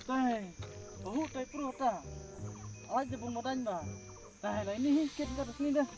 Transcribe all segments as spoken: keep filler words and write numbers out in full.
Tei, bahu tei pruh ta. Ai je bung madan ba. Tei lai ni hi kit ka sini dah.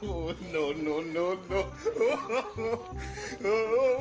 Oh, no, no, no, no. Oh,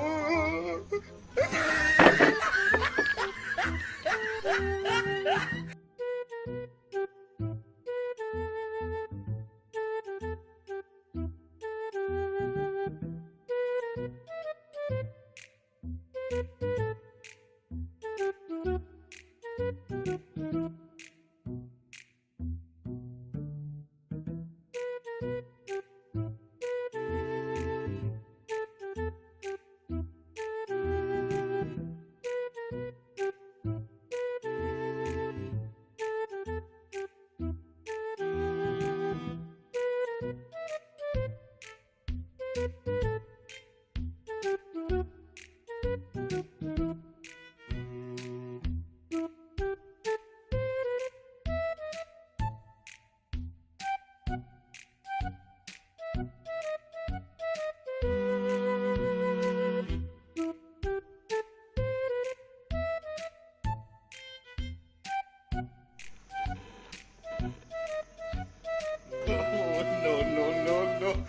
no, no, no, no.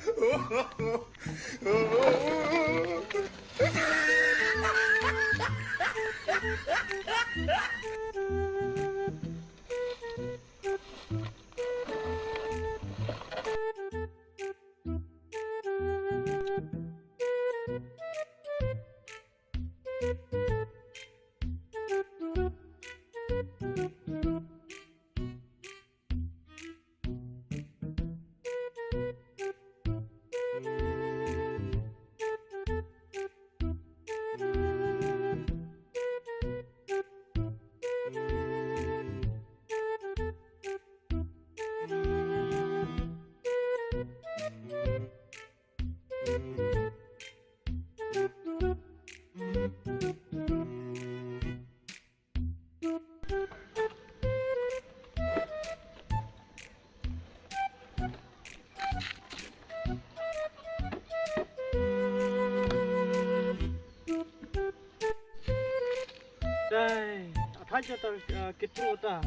Ai, a thait jata, eh, kit pru ta.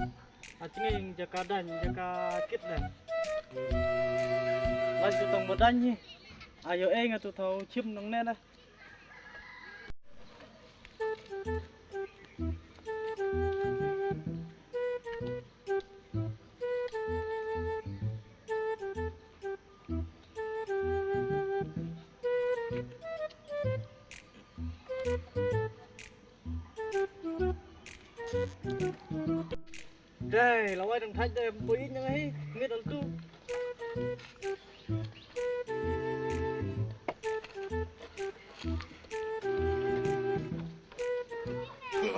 A chngeng jaka dan, jaka kit dan. Lai tu tang badan ni. Ayo eh nga tu thau chim nang ne dah. Dai, lawai dang thait dai, poi nang hi, ngit al tu.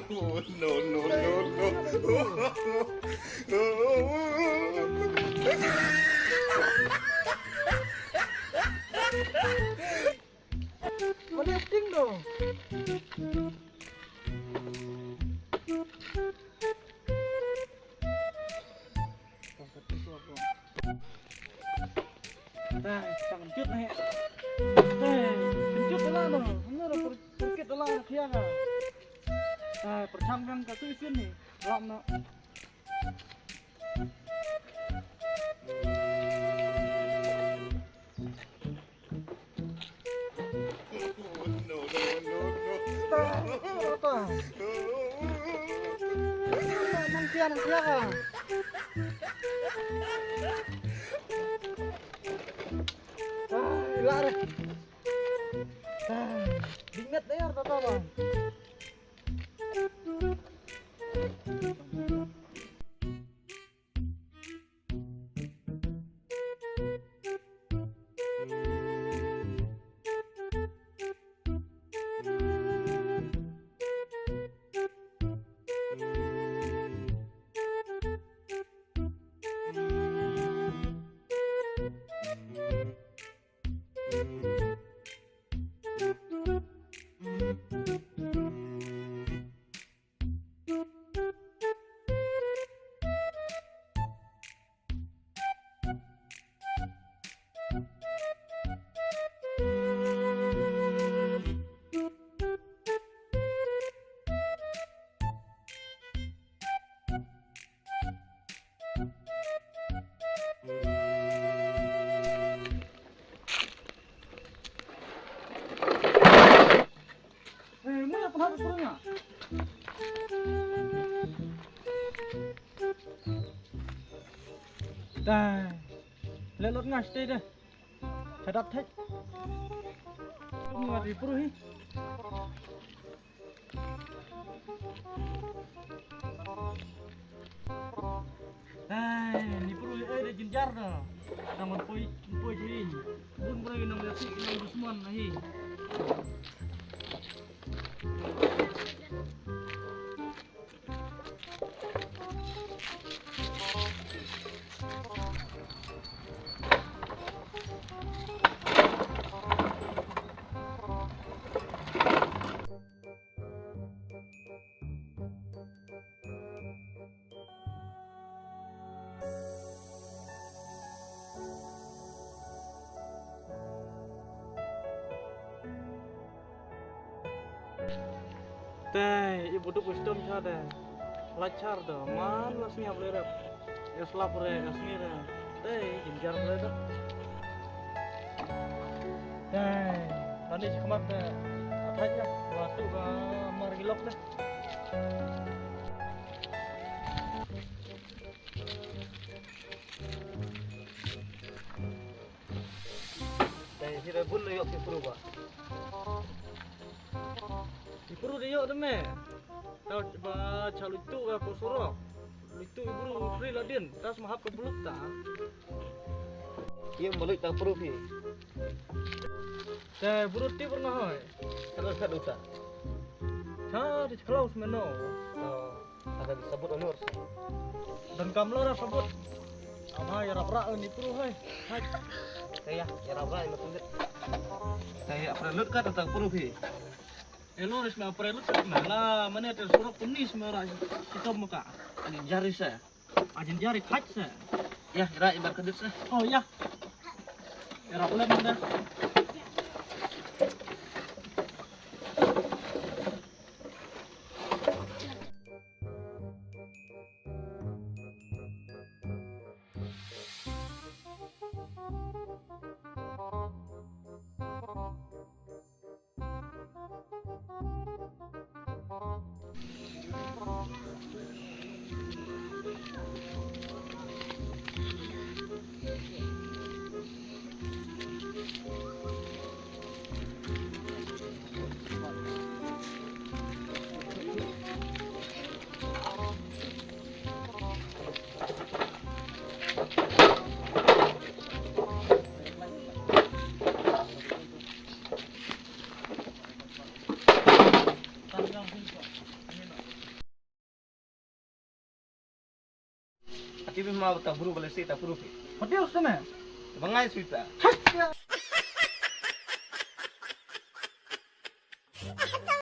Oh, no, no, no, no. Mana acting tu? Tang kejut ni. Tang kejut dah lah tu. Mana dah per-, perkit dah lah dah kian dah. Tang perchang kan kat tu isin ni. Lap nak. Eh, muna pun harus kurang ah. Dai. Lelot ngas te deh. Hadat thek. Tum ngati pruhi. Hai, ni pru ai da jinjar da. Nang poi, poi jin. Bun pru nang lesi nang dusman nahi. Te i buduk wisdom cha de. Lachar do man las ngiap le rep. Es lap re, es ni re. Te jinjar re do. Te tani chikmat de. Athai ya. Watu ba mar gilok de. Dai hi da bun na yok ki pru ba. Ki pru da yok da me. Tau ba cha lutu ga ko soro. Lutu i pru pri ladin. Tas mahap ka buluk ta. Ki em balut ta pru phi. Te pru ti pru na hoi. Kada kada uta. Cha di khlaus meno. Oh. Ada sabut anur. Dan kamlo ra sabut. Ama ya rap ra ni pru hai. Hai. Saya ya rap ra ni pru. Saya prelut ka tentang pru hi. Elo ris ma prelut ka na la mane te surok kunis ma ra. Kitab maka. Ani jari sa. Ajin jari khaj sa. Ya, ira ibar kedut sa. Oh ya. Ira pelan dah. Tibi ma ta bru bale si ta bru pi. Hoti usta me. Bangai suita.